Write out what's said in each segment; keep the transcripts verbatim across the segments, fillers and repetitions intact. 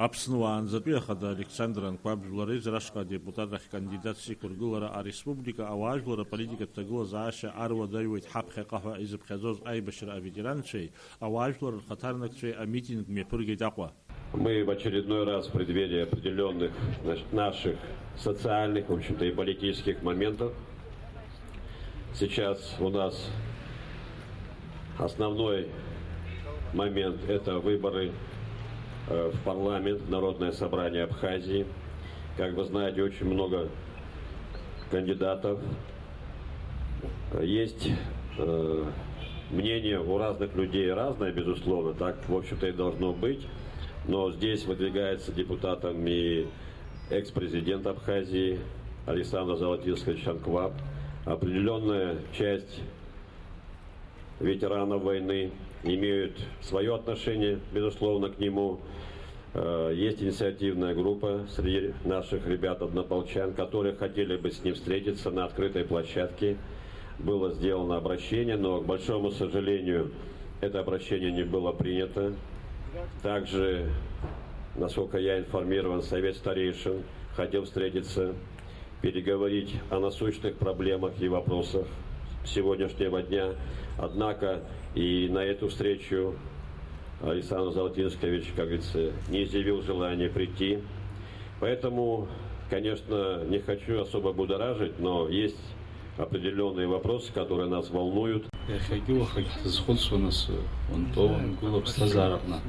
Аԥсны уаанӡатәи ахада Александр Анқәаб жәлар реизара ашҟа адепутат ахь кандидатс иқәыргылара ареспублика ауаажәлар аполитикатә ҭагылазаашьа аруадаҩуеит ҳаԥхьаҟа ҳәа изыԥхьаӡоз аибашьра аветеранцәеи ауаажәлар рхаҭарнакцәеи амитинг мҩаԥыргеит Аҟәа. Мы в очередной раз в преддверии определённых наш-, наших социальных, в общем-то, и политических моментов. Сейчас у нас основной момент — это выборы, э, в парламент, в Народное собрание Абхазии. Как вы знаете, очень много кандидатов. Есть, э, мнение у разных людей разное, безусловно, так, в общем-то, и должно быть. Но здесь выдвигается депутатом и экс-президент Абхазии Александр Золотинскович Анкваб. Определённая часть ветеранов войны имеют своё отношение, безусловно, к нему. Э, есть инициативная группа среди наших ребят-однополчан, которые хотели бы с ним встретиться на открытой площадке. Было сделано обращение, но, к большому сожалению, это обращение не было принято. Также, насколько я информирован, Совет старейшин хотел встретиться, переговорить о насущных проблемах и вопросах сегодняшнего дня. Однако и на эту встречу Александр Золотинскович, как говорится, не изъявил желания прийти. Поэтому, конечно, не хочу особо будоражить, но есть определённые вопросы, которые нас волнуют. Иахьагьы уахагь ҳзызхәыцуа нас, уантәоу уангылоу аԥсҭазаараҟны.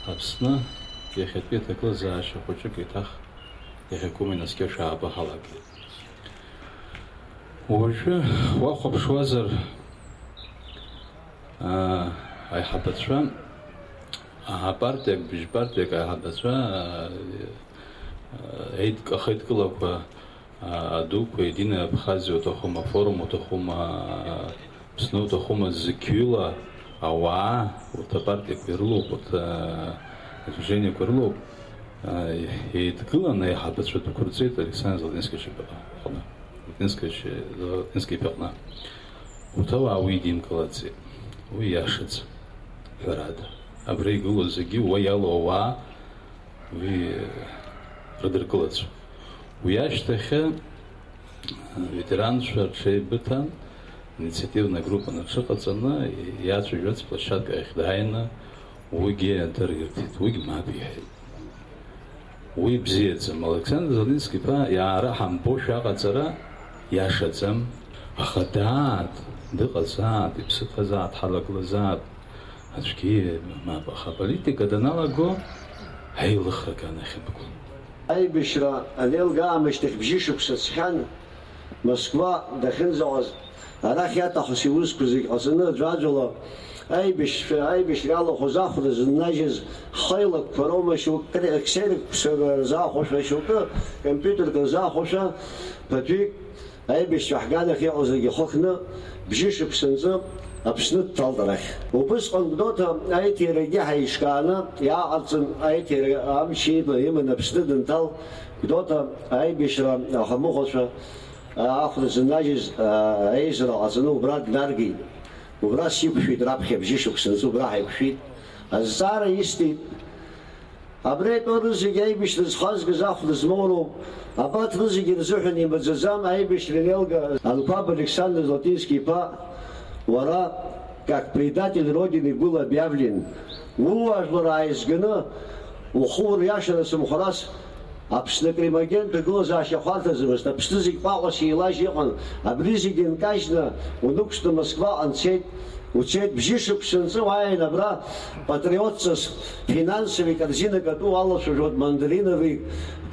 Аԥсны иахьатәи аҭагылазаашьа хәыҷык еиҭах иахьакәым инаскьо шәаабо ҳалагеит. Уажәы уахәаԥшуазар, аа, аиҳабацәа, аа, партиак, быжь партиак аиҳабацәа, аа, еидк-, ахеидкылақәа, аа, адуқәа, Единая Абхазиа уҭахума, афорум уҭахума, Аԥсны уҭахума, зқьҩыла ауаа, урҭ апартиақәа ирылоуп, урҭ, аа, адвижениақәа ирылоуп, аа, еидкыланы аиҳабацәа дәықәырҵеит Александр Золотинскович иԥаҟны. Золотинскович, Золотински иԥаҟны. Урҭ ауаа уи идимкылаӡеит. Уи иашаӡам, ҳәарада. Абра игылоу зегьы, уа иалоу ауаа, уи рыдыркылацәа. Уи ашьҭахьы, э, ветеранцәа рҽеибыҭан, инициативная группа аҽыҟаҵаны, иацәажәарц площадка ахь дааины, уигьы дырирҭеит, уигь мап иҳәеит. Уи бзиаӡам. Александр Золотински-иԥа иаара ҳамбошәа аҟаҵара иашаӡам. Аха даат, дыҟазаат, иԥсы ҭазаат, ҳалагылазаап. Аӡәгьы мап, аха аполитика даналаго, аилыхра аганахь иԥгон. Аибашьра анеилга аамышьҭахь бжьышықәса ҵхьан, Москва дахьынӡаҟаз, арахь иаҭахыз иусқәа зегь ҟаҵаны, аӡәаӡәала аибашьцәа, аибашьра иалахәыз ахәда зыннажьыз ҳхеилакқәа роума шьоук ксерокқәа рзы ахәошәа, шьоукы компиутерк рзы ахәошәа, ԥыҭҩык аибашьцәа ҳганахь иҟаз зегьы хыхны, бжьышықәса нҵы Аԥсны дҭалт арахь. Убысҟан Гәдоуҭа аиҭирагьы ҳаиҿкааны иааҟарҵан, аиҭира амч ииба иманы Аԥсны дынҭал, Гәдоуҭа аибашьра ахамыхәацәа, ахәда зыннажьыз, а, аизара ҟаҵаны убра днаргеит. Убра сиқәшәеит раԥхьа бжьышықәса нҵы, убра ҳаиқәшәеит. Азҵаара исҭеит. Абра итәоу рызегьы аибашьра зхазгаз ахәда змоу роуп. Абарҭ рызегьы рзыҳәан имаӡаӡам аибашьра инеилга Анқәаб Александр Золотински-иԥа, уара, как предатель Родины, был объявлен. Ууаажәлар ааизганы, ухы уриашаны сымхәрас, Аԥсны акримагент ҭагылазаашьа хәарҭаӡамызт, Аԥсны зегь ҟәаҟәас еилажь иҟан, абри зегь нкажьны, унықәсны Москваҟа нцеит, уцеит, бжьышықәса нҵы уааин абра патриотҵас финансовый корзинак атәы уалацәажәоит, мандариновый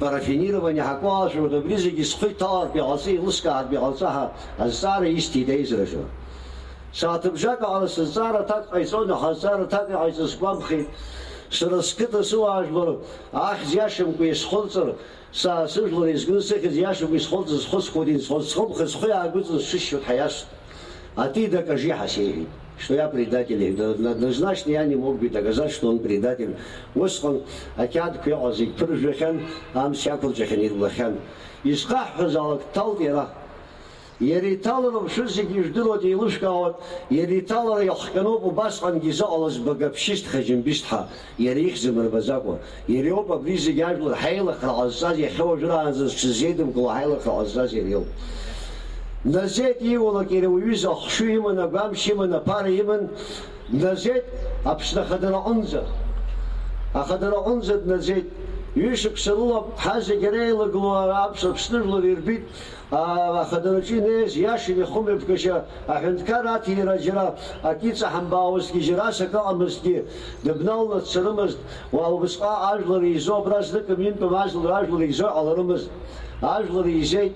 парафинирование ҳакы уалацәажәоит, абри зегь схы иҭалартә иҟалҵа, еилыскаартә иҟалҵа ҳәа азҵаара исҭеит аизараҿы. Сааҭыбжак аҟара сызҵаара аҭак ҟаиҵон, аха азҵаара аҭак иҟаиҵаз сгәамԥхеит. Сара сқыҭа сыуаажәлар ахьӡ иашамкәа исхылҵыр, са сыжәлар еизганы сыхьӡ иашамкәа исхылҵыр, схы схәыдин, схы схымхит, схы иаагәыҵан сҽысшьуеит ҳәа иасҳәеит. А ты докажи, ҳәа сеиҳәеит, что я предатель. Однозначно я не мог бы доказать, что он предатель. Усҟан ақьаадқәа иҟаз зегь ԥыржәахьан, амц иақәырҵахьан, ирулахьан. Исхаҳҳәазаалак дҭалт иара. Иара иҭалара мшәыр зегьы ижәдыруеит, еилышәкаауеит, иара иҭалара иахҟьаноуп убасҟангьы изыҟалаз бага ԥшьышьҭ Хаџьымбишьҭ ҳәа, иара ихьӡ амырбаӡакәа. Иара иоуп абри зегь ажәлар ҳаилыхра ҟазҵаз, иахьа уажәраанӡа зҽыззеидымкыло ҳаилыхра ҟазҵаз иара иоуп. Днаӡеит ииулак иара уаҩыза ахшыҩ иман, агәамч иман, аԥара иман, днаӡеит Аԥсны ахадара аҟынӡа. Ахадара аҟынӡа днаӡеит. Ҩышықәса рыла ҳа зегь ара еилагылоу аԥс-, Аԥсны жәлар ирбеит. А, ахадараҿы инеиз иашан ихымҩаԥгашьа аҳәынҭқар аҭира џьара акы иҵаҳамбаауазҭгьы, џьара асак ыҟамызҭгьы, дыбналны дцарымызт, уа убысҟак ажәлар еизо абра знык ҩынтәым ажәлар, ажәлар еизо иҟаларымызт. Ажәлар еизеит.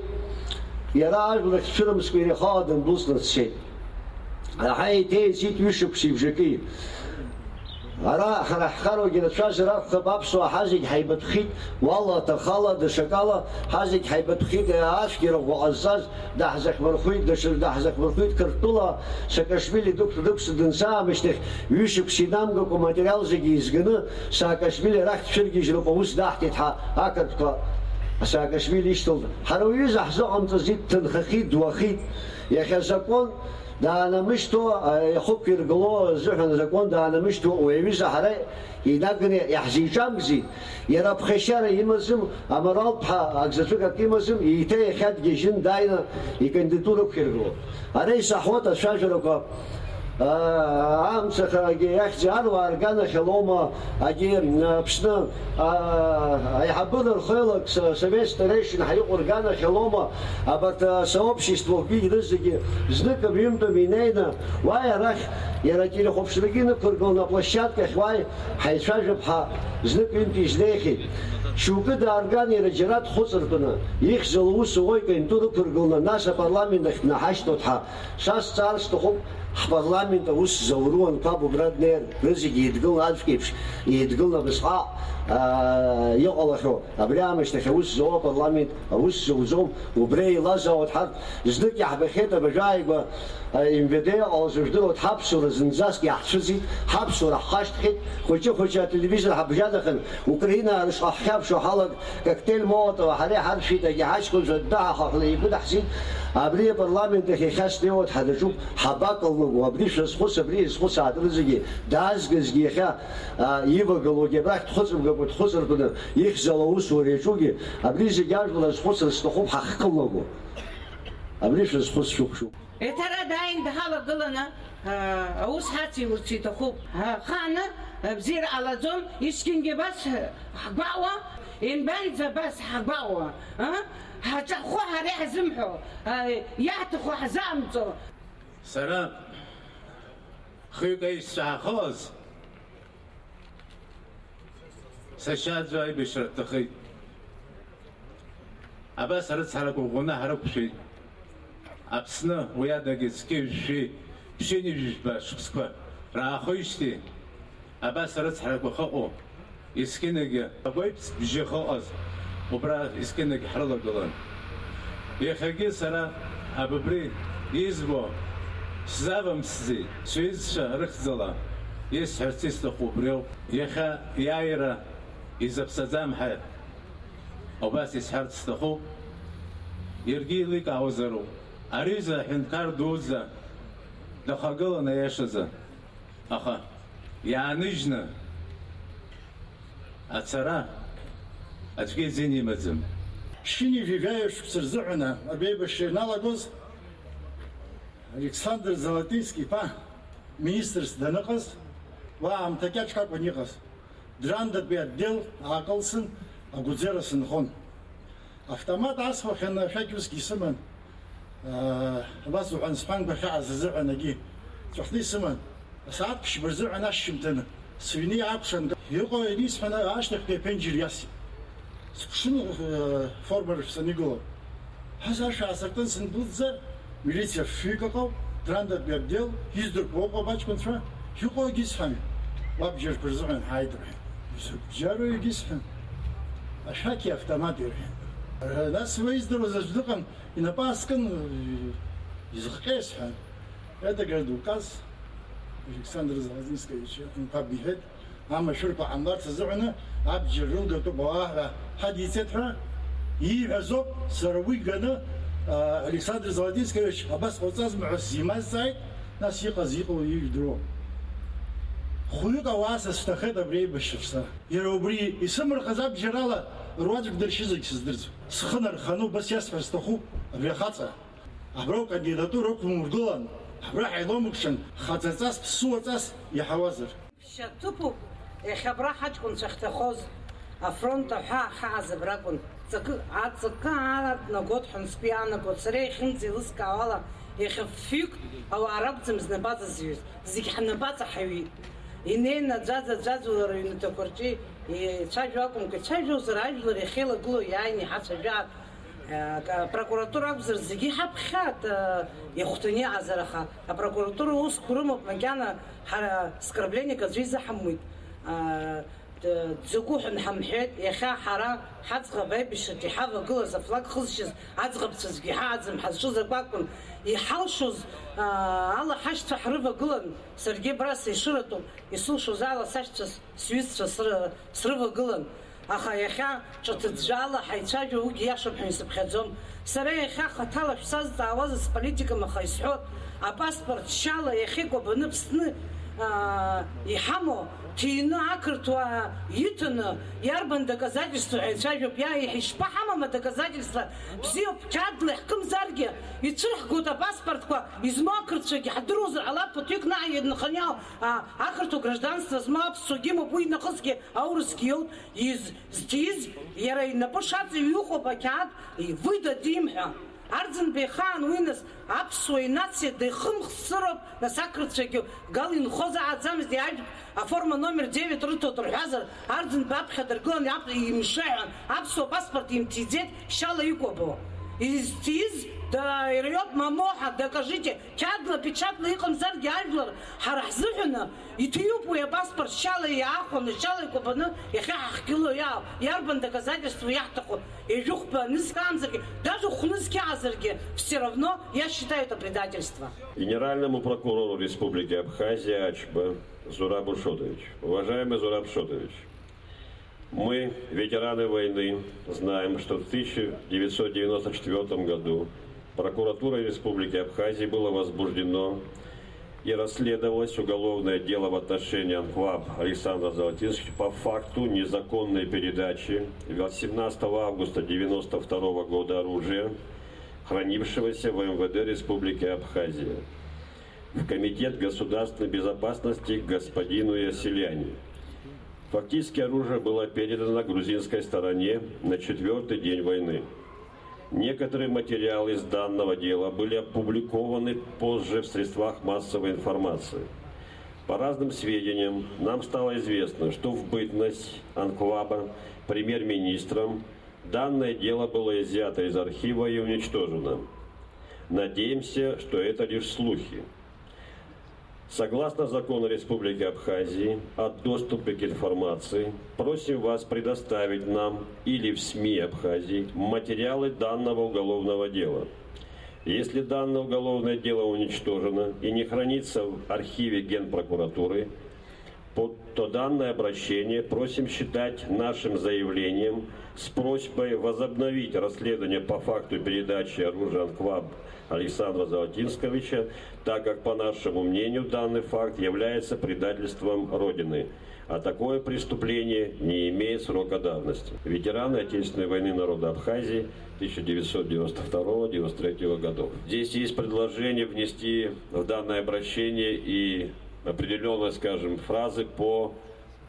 Иара ажәлар ахьцәырымскәа иара ихала дындәылҵны дцеит. Аҳа еиҭеиҵеит ҩышықәсеи бжаки. Ара ҳара ҳхароугьы рацәазар акәхап, аԥсуаа ҳазегь ҳаибатәхеит, уала, аҭахала, даҽакала, ҳазегь ҳаибатәхеит, ацәгьара ӷәӷәа ҟазҵаз, даҳзахьмырхәит, даҽаӡә даҳзахьмырхәит, Қырҭтәыла Саакашвили дықә-, дықәҵны данца аамышьҭахь, ҩышықәса инамгакәа аматериал зегьы еизганы, Саакашвили арахь дцәыргьежьроуп, аус даҳҭеит ҳәа ақырҭқәа Саакашвили ишьҭалт. Ҳара уҩыза ҳзыҟамҵаӡеит, дҭынхахьеит, дуахьеит. Иахьа азакәан Даанамышьҭуа, а, ихықәиргыло азыҳәан азакәан даанамышьҭуа, уи аҩыза ҳара инаганы иаҳзеиҿамкзи, иара ԥхашьара имаӡам, аморалтә ҳәа акзаҵәык акы имаӡам, еиҭа иахьа дгьежьын дааины икандидатура ықәиргыло. Ара исаҳауеит ацәажәарақәа, а, амцахарагьы иахьӡи аруаа рганахьалоума, Агьи, Аԥсны, а, аиҳабыра рхеилак, са-, Совет старейшин ҳаиҟәырганахьалома, абарҭ асообществақәагьы рызегьы знык ҩынтәым инеины, уа арахь, иара ателехәаԥшрагьы нықәыргыланы аплощадкахь уааи, ҳаицәажәап ҳәа знык ҩынтә изнеихьеит. Шьоукы даарган, иара џьара дхәыҵыртәаны, ихьӡала аус ауеит, икандидатура ықәыргыланы, нас апарламент ахь днаҳашьҭуеит ҳәа. Са сҵаар сҭахуп, ҳпарламент аус зауруанқәа убра днеир, рызегь еидгылан аӡәк еиԥш, еидгылан абасҟак, аа, иҟалахьоу. Абри аамышьҭахь аус зауа апарламент аус зауӡом, убра еилазаауеит ҳарҭ. Знык иаҳбахьеит абажә ааигәа, а, М В Д иҟалаз, ижәдыруеит, ҳаԥсуара зынӡаск иаҳцәыӡит, ҳаԥсуара ҳхашҭхьеит, хәыҷы-хәыҷы ателевизор ҳабжьанахан, Украинаа рышҟа ҳхьаԥшуа ҳалаг, Коктейль Молотова ҳара иҳаршәит, егьи ҳаҷкәынцәа ддаҳахахла еигәыдаҳсит. Абри апарламент ахь иахьа снеиуа дҳадаҿуп, ҳабакылнаго, абри шәазхәыц, абри иазхәыц аатрызегьы, даазгазгьы иахьа, а, ивагылоугьы абрахь дхәыцымгакәа дхәыцыртәаны, ихьӡала аусура иаҿугьы, абри зегь ажәлар азхәыцра сҭахуп ҳахькылнаго. Абри шәазхәыц шәықәшәуп. Еиҭа ара дааин дҳалагыланы, аа, аус ҳациурц иҭахуп. Ахааны абзиара ҟалаӡом, есқьынгьы абас ҳгәаҟуа, ианбанӡа абас ҳгәаҟуа, а? Ҳаҿахәы ҳара иаҳзымҳәо, а, иаҳҭаху ҳзаамҵо. Сара хҩык аишьцәа ҳахылаз, сашьа аӡәы аибашьра дҭахеит. Абас арыцҳарақәа ӷәӷәаны ҳрықәшәеит. Аԥсны уи адагьы зқьи жәшәи ԥшьынҩажәи жәба шықәсқәа раахоижьҭеи абас арыцҳарақәа ахьыҟоу, есқьынагьы агәеиԥҵ бжьы ахьыҟаз убра есқьынагьы ҳрылагылан. Иахьагьы сара абыбри избо сзавымсӡеит, сҩызцәа рыхьӡала исҳәарц исҭаху убриоуп. Иахьа иааира изаԥсаӡам ҳәа убас исҳәарц сҭахуп. Иаргьы еиликаауазароуп. Ари аҩыза аҳәынҭқар дуӡӡа дахагылан аиашазы. Аха иааныжьны ацара аӡәгьы изин имаӡам. Ԥшьынҩажәи жәаҩа шықәса рзыҳәан абеибашьра ианалагоз, Александр Золотински-иԥа министрс даныҟаз, уа аамҭа кьаҿк акәын иҟаз. Драндатәи отдел аакылсын, агәӡера сынхон. Автомат асуахьан, ашәақь усгьы исыман. Аа, абас уҳәан сҳәан, гәахьааз азыҳәан агьи ҵәахны исыман. Асааҭ ԥшьба рзыҳәан ашьжьымҭан сыҩны иаакәшан, иҟоу ианисҳәан, ашьҭахьтәи аԥенџьыр иасит. Сыԥшын, э, форма рышә санигыло. Ҳазашәа аасыртын сындәылҵзар, милициа фҩык ыҟоуп, драндатәи отдел, издыркуа ыҟоуп аҷкәынцәа, шәыҟоу егьысҳәами, уабџьарқәа рзыҳәан ҳааит рҳәеит. Изакә бџьару егьысҳәам, ашәақьи автомати рҳәеит. Э, нас уи издыруаз аӡә дыҟан, инапы ааскын, э, изыхҟьеи сҳәан. Это, говорит, указ Александр Золотинскевич, инқәаб иҳәеит. Амашәырқәа ҟамларц азыҳәаны абџьар рылгатәуп ауаа ҳәа ҳадиҵеит ҳәа ииҳәазоуп, сара уи ганы Александр Золотинскович абас ҟауҵазма ҳәа сзимазҵааит, нас иҟаз иҟоу ижәдыруоу. Хәҩык ауаа сасшәҭахеит абри аибашьраҿ са. Иара убри исымырхыз абџьарала руаӡәк дыршьызаргь сыздырӡом. Схы нарханы убас иасҳәар сҭахуп абри ахаҵа. Абра укандидатура ықәумыргылан, абра ҳаилоумыкшан, хаҵаҵас, ԥсуаҵас иаҳауазар. Шьаҭыԥуп иахьа абра ҳаҷкәынцәа ахьҭахоз, афронт аҳәаа ахьааз абракәын. Ҵакы, аҵакы аанарҭнагоит ҳәа сгәы иаанагоит. Сара иахьынӡеилыскаауала, иахьа фҩык ауаа ракәӡам знапаҵа зҩыз, зегь ҳнапаҵа ҳаҩит. Инеины аӡәаӡа-аӡәаӡәала рыҩнаҭақәа рҿы еицәажәо акәымкәа, ицәажәозар ажәлар иахьеилагылоу иааины иҳацәажәар, э, ка-, апрокуратура акәзар зегьы иҳаԥхьаат, э, ихәҭаны иҟазар, аха апрокуратура усқәа рымоуп, макьана ҳара скорблениак аӡәы изаҳамуит. Э, д-, дзакәу ҳәа ҳамҳәеит, иахьа ҳара ҳаӡӷаб аибашьраҿы иҳавагылаз афлаг хызшьыз аӡӷабцәа аӡәгьы иҳааӡам, ҳазҿыз акы акәын, иҳалшоз, э, ала ҳашьцәа ҳрывагылан, саргьы абра сешыратәуп, исылшоз ала сашьцәа с-, сҩызцәа сры-, срывагылан. Аха иахьа ҿыҭыӡәӡәаала ҳаицәажәо уигьы иашоуп ҳәа исыԥхьаӡом. Сара иахьа хаҭала шәсазҵаауазар сполитикам, аха исҳәоит, апаспорт шьала иахьыкәабаны Аԥсны, аа, иҳамоу, ҭины ақырҭуа иҭаны, иарбан доказательство ҳәа ицәажәоуп. Иа-, ишԥаҳамам адоказательство? Бзиоуп, қьаадла иаҳкымзаргьы, ицәырҳгоит апаспортқәа, измоу ақырҭцәагьы ҳдыруазар ҟалап, ԥыҭҩык наҟ инханы иаау, аа, ақырҭуа гражданство змоу аԥсуагьы имоуп, уи нахысгьы аурысгьы иоуп. Из-, зҭиз иара инапы шаҵаҩ иҟоуп ақьаад, выдадим ҳәа. Арӡынба ихаан уи, нас, аԥсуа инациа дихымхсыроуп, нас ақырҭцәагьы гал инхозааӡамызт, иажәк аформа номер девять рыҭоит рҳәазар, Арӡынба аԥхьа дыргылан иап-, имшеиҳәан, аԥсуа паспорт имҭиӡеит, шьала икәабо. Изҭиз, да, иара иоуп, мамоу ҳәа, докажите, қьаадла, печатла иҟамзаргьы ажәлар ҳара ҳзыҳәаны Иҭиуп уи апаспорт шьала иаахәаны, шьала икәабаны иахьа ҳахьгылоу иаау. Иарбан доказательство иаҳҭаху? Ҩажәи хәба нызқьаамзаргьы, даже хә-нызқьаазаргьы, все равно я считаю это предательство. Генеральному прокурору Республики Абхазия Ачба Зурабу Шотович. Уважаемый Зураб Шотович, мы, ветераны войны, знаем, что в тысяча девятьсот девяносто четвёртом году прокуратурой Республики Абхазия было возбуждено и расследовалось уголовное дело в отношении Анкваб Александра Золотинского по факту незаконной передачи восемнадцатого августа девяносто второго года оружия, хранившегося в М В Д Республики Абхазия, в Комитет государственной безопасности к господину Яселяне. Фактически оружие было передано грузинской стороне на четвёртый день войны. Некоторые материалы из данного дела были опубликованы позже в средствах массовой информации. По разным сведениям, нам стало известно, что в бытность Анкваба премьер-министром данное дело было изъято из архива и уничтожено. Надеемся, что это лишь слухи. Согласно закону Республики Абхазии о доступе к информации, просим вас предоставить нам или в СМИ Абхазии материалы данного уголовного дела. Если данное уголовное дело уничтожено и не хранится в архиве Генпрокуратуры, по-, то данное обращение просим считать нашим заявлением с просьбой возобновить расследование по факту передачи оружия Анкваб Александра Золотинсковича, так как, по нашему мнению, данный факт является предательством Родины, а такое преступление не имеет срока давности. Ветераны Отечественной войны народа Абхазии тысяча девятьсот девяносто второго — девяносто третьего годов. Здесь есть предложение внести в данное обращение и определённые, скажем, фразы по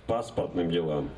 паспортным делам.